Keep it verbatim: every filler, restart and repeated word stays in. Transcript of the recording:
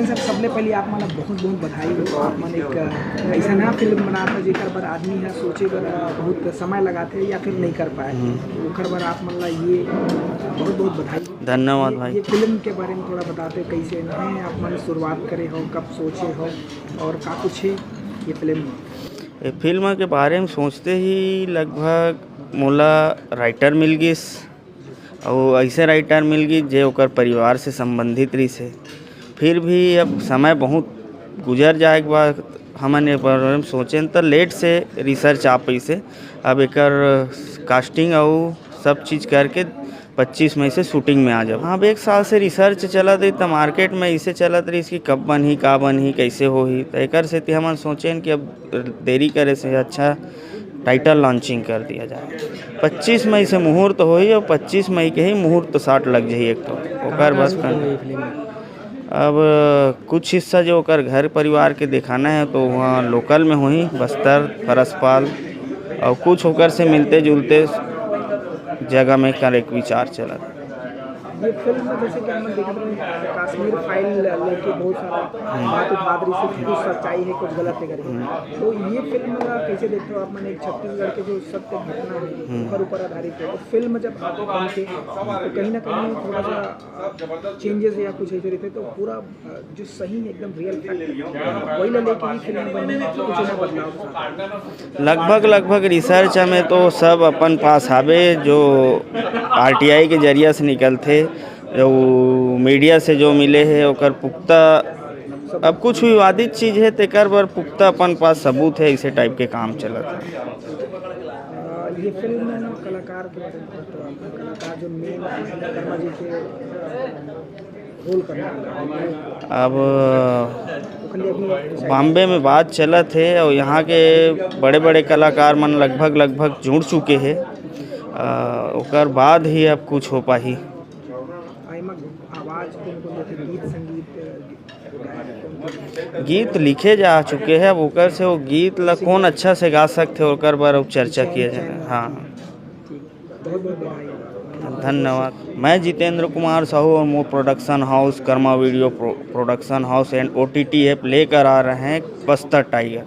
Sir, सबले पहले आप मन ला बहुत बहुत बधाई हो। आप मन एक, अ, ऐसा नया फिल्म बनात हो जेकर बर आदमी ह सोचे बर, अ, बहुत समय लगाथे या फिर नहीं कर पाए। हम्म। ओकर बर आप मन ला ये बहुत बहुत बधाई। धन्यवाद ये, भाई। ये फिल्म के बारे में थोड़ा बताते, कैसे है आप मन शुरुआत करे हो, कब सोचे हो और का कुछ है ये फिल्म? ये फिल्म के बारे में सोचते ही लगभग मोला राइटर मिल गिस, अउ ऐसे राइटर मिल गिस जे ओकर परिवार से संबंधित रहिस हे। फिर भी अब समय बहुत गुजर जाए के बाद हमन ये बारे में सोचेन, त लेट से रिसर्च आ पाइस हे। अब एकर कास्टिंग अउ सब चीज करके पच्चीस मई से शूटिंग में आ जाबो। हाँ, अब एक साल से रिसर्च चलत रही, त मार्केट में इसे चलत रही कि कब बनही, का बनही, कैसे होही। त एकर सेती हमन सोचेन कि अब देरी करे से अच्छा टाइटल लॉन्चिंग कर दिया जाए। पच्चीस मई से मुहूर्त होही और पच्चीस मई के ही मुहूर्त साट लग जाही एक तो। ओकर बस कन-, अब कुछ हिस्सा जो ओकर घर परिवार के दिखाना है, तो वहाँ लोकल में होही, बस्तर, परसपाल, और कुछ ओकर से मिलते जुलते जगह में करे के विचार चलत। ये फिल्म में जैसे कि हमन देखत रहे, कश्मीर फाइल लेके बहुत सारा बात उठात रही से, कुछ सच्चाई है, कुछ गलत है करके। तो ये फिल्म ला कैसे देखते हो आप? माने छत्तीसगढ़ के जो सत्य घटना है, ओकर ऊपर आधारित है। तो फिल्म जब आप बनते, तो कहीं ना कहीं थोड़ा सा चेंजेस या कुछ ऐसे रहते, तो पूरा, अ, जो सही एकदम रियल फैक्ट है, वही ला लेके ही फिल्म बनने में कुछ ना बदलाव था। लगभग, लगभग रिसर्च में तो सब अपन पास हावे, जो आरटीआई के जरिया से निकलथे, जो मीडिया से जो मिले हे, ओकर पुख्ता, अब कुछ विवादित चीज है, तेकर बर पुख्ता अपन पास सबूत है, इसे टाइप के काम चलत है। अ, ये फिल्म में ना कलाकार के बारे में बात करो, कलाकार जो मेन कर्मा जी के, अ, रोल करने वाला है। अब बॉम्बे में बात चलत हे और यहाँ के बड़े-बड़े कलाकार मन लगभग, लगभग जुड़ चुके हे। अ, ओकर बाद ही अब कुछ हो पाही। आ, एमा आवाज कौन कौन देथे? गीत संगीत, अ, गायक कौन कौन? गीत लिखे जा चुके हैं, अब ओकर से वो गीत ला कौन अच्छा से गा सकथे, ओकर बर अब चर्चा किया जाए। हाँ। ठीक, बहुत बहुत बधाई। धन्यवाद। मैं जितेंद्र कुमार साहू और मोर production house Karma video pro-, production house and OTT app लेकर आ रहे हैं बस्तर टाइगर।